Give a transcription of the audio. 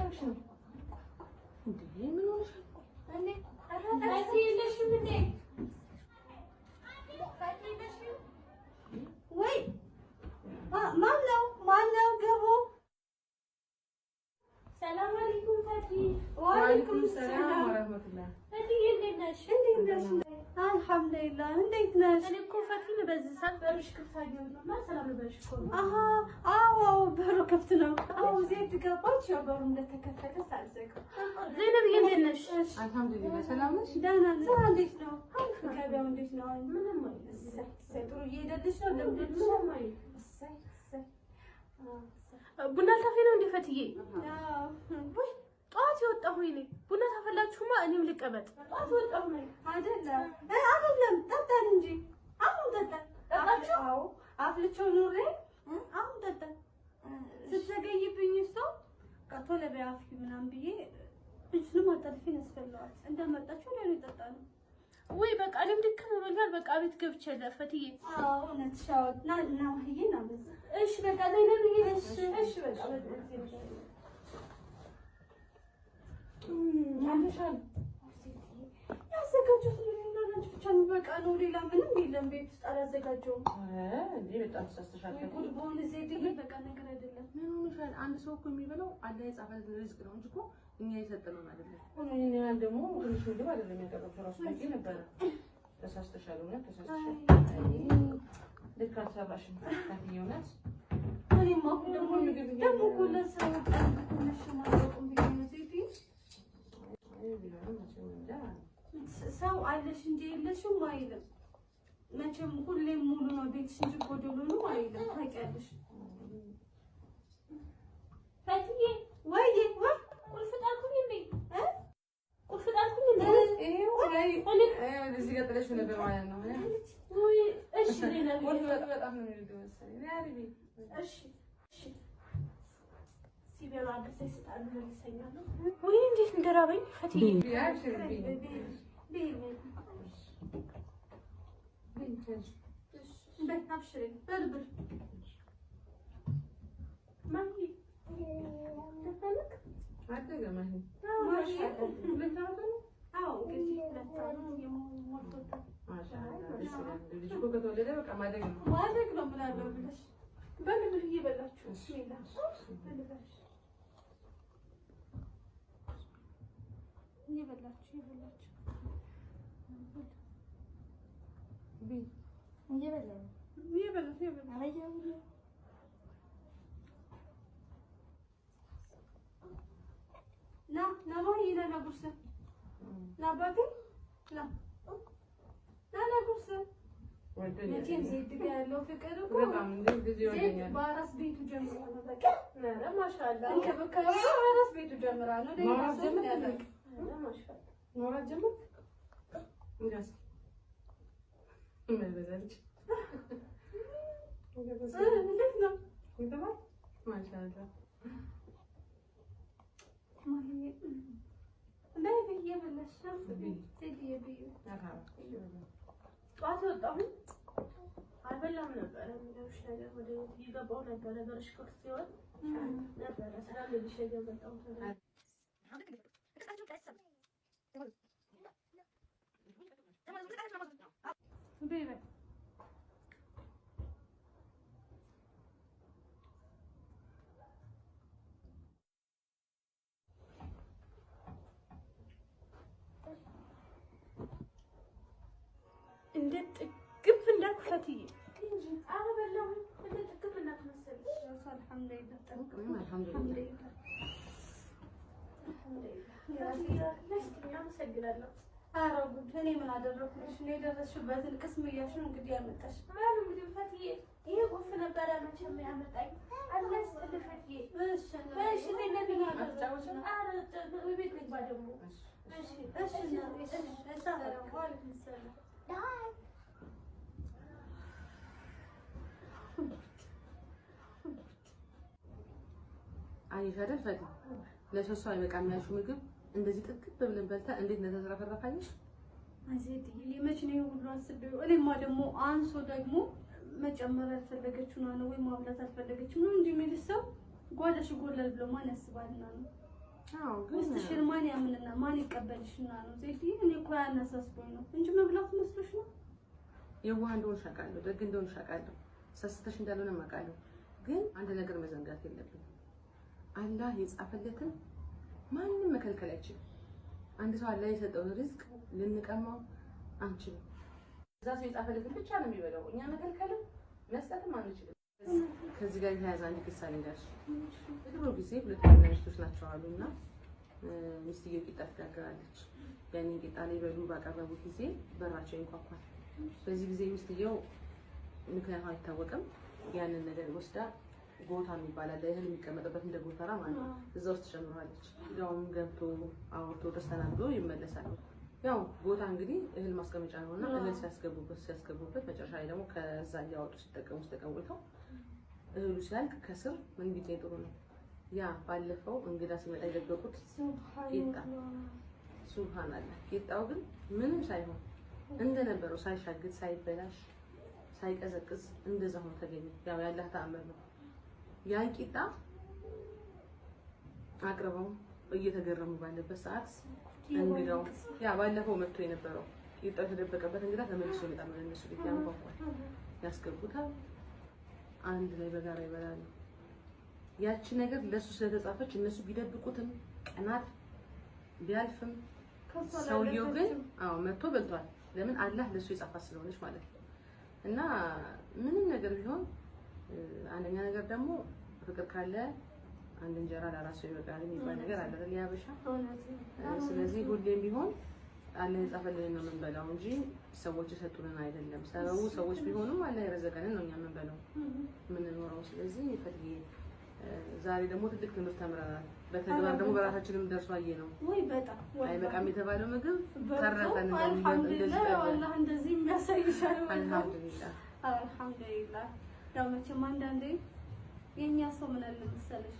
እያደረግሽ ነው እንዴ? ምን ሆነሻል? እንዴ ፈቲ የለሽም እንዴ? ፈቲ የለሽም ወይ? ማን ነው? ማን ነው? ግቡ። ሰላም አለይኩም ፈቲ። ወአለይኩም ሰላም ወራህመቱላህ። ፈቲ እንዴት ነሽ? እንዴት ነሽ? አልሐምዱሊላህ። እንዴት ነሽ? እኔ እኮ ፈቲን በዚህ ሰዓት በርሽ ክፍት አየሁትና ሰላም ልበልሽ እኮ ነው። አሀ አዎ፣ አዎ፣ በሩ ክፍት ነው። አዎ ዜድ ገባች። ያው በሩ እንደተከፈተ ሳልዘጋው። ዘይነብዬ እንዴት ነሽ? አልሐምዱሊላህ ሰላም ነሽ? ደህና ነኝ። ስራ እንዴት ነው? ገበያው እንዴት ነው? ምንም አይልም። እሰይ እሰይ፣ ጥሩ እየሄደልሽ ነው? ለምደልሽ? ምንም አይልም። እሰይ እሰይ። ቡና ልታፈይ ነው እንዴ ፈትዬ? አዎ። ወይ ጠዋት የወጣሁ እኔ። ቡና ታፈላችሁማ እኔም ልቀመጥ። ጠዋት የወጣሁ ነኝ። አይደለም አይደለም፣ ጠጣን እንጂ አሁን ጠጣን። ጠጣችሁ? አዎ፣ አፍልቼው ኑሬ አሁን ጠጣን። ስትዘገይብኝ እሷ በቃ ቶሎ በይ አፍሊ ምናምን ብዬ ልጅንም አጣድፌ ያስፈለዋል። እንዳመጣችሁ ላይ ነው የጠጣነው። ወይ በቃ እኔም ድክም ብሎኛል። በቃ ቤት ገብቼ ፈትዬ። አዎ እውነትሽ። አዎ ና ና ማህዬ ና በዛ። እሺ በቃ ዘይነብዬ። እሺ እሺ በቃ አለሻል። ያዘጋጀሁት ለእኔና ለአንቺ ብቻ የሚበቃ ነው። ሌላ ምንም የለም ቤት ውስጥ አላዘጋጀሁም። ኧረ እንዴ በጣም ተሳስተሻል። ወይ ጉድ በሆነ ዜድዬ፣ በቃ ነገር አይደለም። ምን ሆነሻል? አንድ ሰው እኮ የሚበላው አላህ የጻፈለት ሪዝቅ ነው እንጂ እኮ እኛ የሰጠነውን አይደለም። ይሄን ያህል ደግሞ ትንሽ ምግብ አይደለም ያቀረብሽው፣ እራሱ በቂ ነበረ። ተሳስተሻል፣ እውነት ተሳስተሻል። አይ ልክ አልሰራሽም ፈትዬ፣ እውነት እኔማ አሁን ደግሞ ደግሞ እኮ ለሰው ትንሽ ማለቁም ብዬ ነው ዜድዬ። አይ ቢሆንም መቼም እንጃ። ሰው አለሽ እንጂ የለሽም አይልም። መቼም ሁሌም ሙሉ ነው ቤትሽ እንጂ ጎደሎ ነው አይልም። ታውቂያለሽ። ፈትዬ ወይዬ ወይ ቁልፍ ጣልኩኝ እንዴ? እ? ቁልፍ ጣልኩኝ እንዴ? ይሄው ላይ እዚህ ጋር ጥለሽው ነበር ማለት ነው። ወይ እሺ ዘይነብዬ። ቁልፍ በጣም ነው የሚወደው መሰለኝ። ነይ አሪቢ። እሺ እሺ። ሲበላ አድርሰሽ ይሰጣሉ መልሰኛለሁ። ወይኔ እንዴት እንደራበኝ ፈትዬ። አብሽሪ ብይ። በይ ብይ፣ በይ አብሽሪ በልብል ማሂ ተፈልክ አደገ ማሂ። ማሂ 2 ዓመቱ ነው? አዎ እንግዲህ 2 ዓመት የሞልቶታል። ማሻአላህ ደስ ይላል። ልጅ እኮ ከተወለደ በቃ ማደግ ነው። ማደግ ነው ምናለው ብለሽ በልብል እየበላችሁ ቢስሚላ በልበል እየበላችሁ እየበላችሁ ብይ። እየበላችሁ እየበላችሁ ና ና ማሂ ና ና ጉርስ ና አባቴ ና ና ና ጉርስ። ወዶኛል። መቼም ዜድ ጋር ያለው ፍቅር እኮ በጣም እንዴ ብዙ ዜድ ይወደኛል። በአራስ ቤቱ ጀምራ ነው በቃ ኧረ ማሻአላ እንክብካቤ በአራስ ቤቱ ጀምራ ነው። ሌላ ማውራት ሰው ጀመርክ? ያላውቅ። ኧረ ማሻአላ ማውራት ጀመርክ? እንጋ እስኪ መልበዛልች እንዴት ነው ይገባል። ማሻአላህ ማሂ? በይ በይ እየበላሽ ነው። ብይ። ዜድዬ ብይ። መርሃባ። ጠዋት የወጣሁኝ አልበላም ነበረ። የሚገርምሽ ነገር ወደ ቤት እየገባሁ ነበረ። በርሽ ክፍት ሲሆን ነበረ ሰላም ልልሽ የገባሁት። በይ በይ እንዴት ጥግብ እንዳልኩ ፈትዬ። ኧረ በላሁኝ። እንዴት ጥግብ እንዳልኩ መሰለሽ። ራሱ አልሐምዱሊላህ ጠብቅ። አልሐምዱሊላህ። አልሐምዱሊላህ ፈትዬ አመሰግናለሁ። ኧረ ጉድ! እኔ ምን አደረኩልሽ? እኔ የደረስሽበትን ቅስም እያልሽ ነው እንግዲህ ያመጣሽ። በሉ እንግዲህ ፈትዬ፣ ይሄ ቁልፍ ነበረ መቼም ያመጣኝ። አላህ ይስጥልህ ፈትዬ። እሺ እሺ ዘይነብዬ። አትጫወችም? ኧረ ቤት ልግባ ደግሞ። እሺ። እሺ እሺ እናቴ፣ እሺ። ሰላም ወአለይኩም ሰላም። አየሽ አይደል ፈቲ፣ ለሶስት ሰው አይበቃም ያልሽው ምግብ እንደዚህ ጥግብ ብለን በልተን እንዴት እንደተዝረፈረፈ አየሽ? አይ ዜድዬ፣ መች ነው ይሄ ሁሉ አስቤው። እኔማ ደግሞ አንሶ ደግሞ መጨመር አልፈለገችው ነው ወይ ማብላት አልፈለገችው ነው እንጂ የሚል ሰው ጓዳሽ ይጎላል ብሎ ማን ያስባልና ነው። አዎ ግን ውስጥሽን ማን ያምንና ማን ይቀበልሽና ነው ዜድዬ? እኔ እኮ ያነሳስቦኝ ነው እንጂ መብላት መስሎሽ ነው? የዋህ እንደሆንሽ አውቃለሁ፣ ደግ እንደሆንሽ አውቃለሁ፣ ሰስተሽ እንዳልሆነም አውቃለሁ። ግን አንድ ነገር መዘንጋት የለብንም። አላህ የጻፈለትን ማንም መከልከል አይችልም። አንድ ሰው አላህ የሰጠውን ሪዝቅ ልንቀማው አንችልም። እዛ ሰው የጻፈለትን ብቻ ነው የሚበላው። እኛ መከልከልም መስጠትም አንችልም። ከዚህ ጋር የተያያዘ አንድ ቂሳ ልንገርሽ። በድሮ ጊዜ ሁለት ባልና ሚስቶች ናቸው አሉ እና ሚስትየው ቂጣ ትጋግራለች። ያንን ቂጣ ሊበሉ ባቀረቡ ጊዜ በራቸው ይንኳኳል። በዚህ ጊዜ ሚስትየው ምክንያቱ አይታወቅም። ያንን ነገር ወስዳ ጎታ የሚባል አለ፣ እህል የሚቀመጥበት እንደ ጎተራ ማለት ነው። እዛ ውስጥ ትጨምረዋለች። ያውም ገብቶ አውርቶ ተስተናግዶ ይመለሳል። ያው ጎታ እንግዲህ እህል ማስቀመጫ ነውና እህል ሲያስገቡበት ሲያስገቡበት መጨረሻ ላይ ደግሞ ከዛ እያወጡ ሲጠቀሙ ሲጠቀሙ ቆይተው እህሉ ሲያልቅ ከስር ምን ቢገኝ ጥሩ ነው? ያ ባለፈው እንግዳ ሲመጣ የደበቁት ቂጣ። ሱብሃንአላህ። ቂጣው ግን ምንም ሳይሆን እንደነበረው ሳይሻግት፣ ሳይበላሽ፣ ሳይቀዘቅዝ እንደዛ ሆኖ ተገኘ። ያው ያላህ ተአምር ነው። ያን ቂጣ አቅርበው እየተገረሙ ባለበት ሰዓት እንግዳው ያ ባለፈው መጥቶ የነበረው ቂጣው የተደበቀበት እንግዳ ተመልሶ ይመጣል ወደ እነሱ ቤት፣ ያንኳኳል፣ ያስገቡታል፣ አንድ ላይ በጋራ ይበላሉ። ያቺ ነገር ለሱ ስለተጻፈች እነሱ ቢደብቁትም ቀናት ቢያልፍም ሰውየው ግን አዎ መጥቶ በልቷል። ለምን? አላህ ለሱ የጻፋት ስለሆነች ማለት ነው። እና ምንም ነገር ቢሆን አንደኛ ነገር ደግሞ ፍቅር ካለ አንድ እንጀራ ለራሱ ይበቃል የሚባል ነገር አለ አይደል? ያበሻ። ስለዚህ ሁሌም ቢሆን አላህ የጻፈልንን ነው የምንበላው እንጂ ሰዎች የሰጡንን አይደለም። ሰበቡ ሰዎች ቢሆኑም አላህ የረዘቀንን ነው እኛ የምንበላው የምንኖረው። ስለዚህ ፈትዬ ዛሬ ደግሞ ትልቅ ትምህርት ተምረናል። በተግባር ደግሞ በራሳችንም ደርሶ አየ ነው። ወይ በጣም አይበቃም የተባለው ምግብ ተረፈን። አልሐምዱሊላህ አላህ እንደዚህ የሚያሳይሻል። አልሐምዱሊላህ አልሐምዱሊላህ። ያው መቼም አንዳንዴ የእኛ ሰው ምን አለ መሰለሽ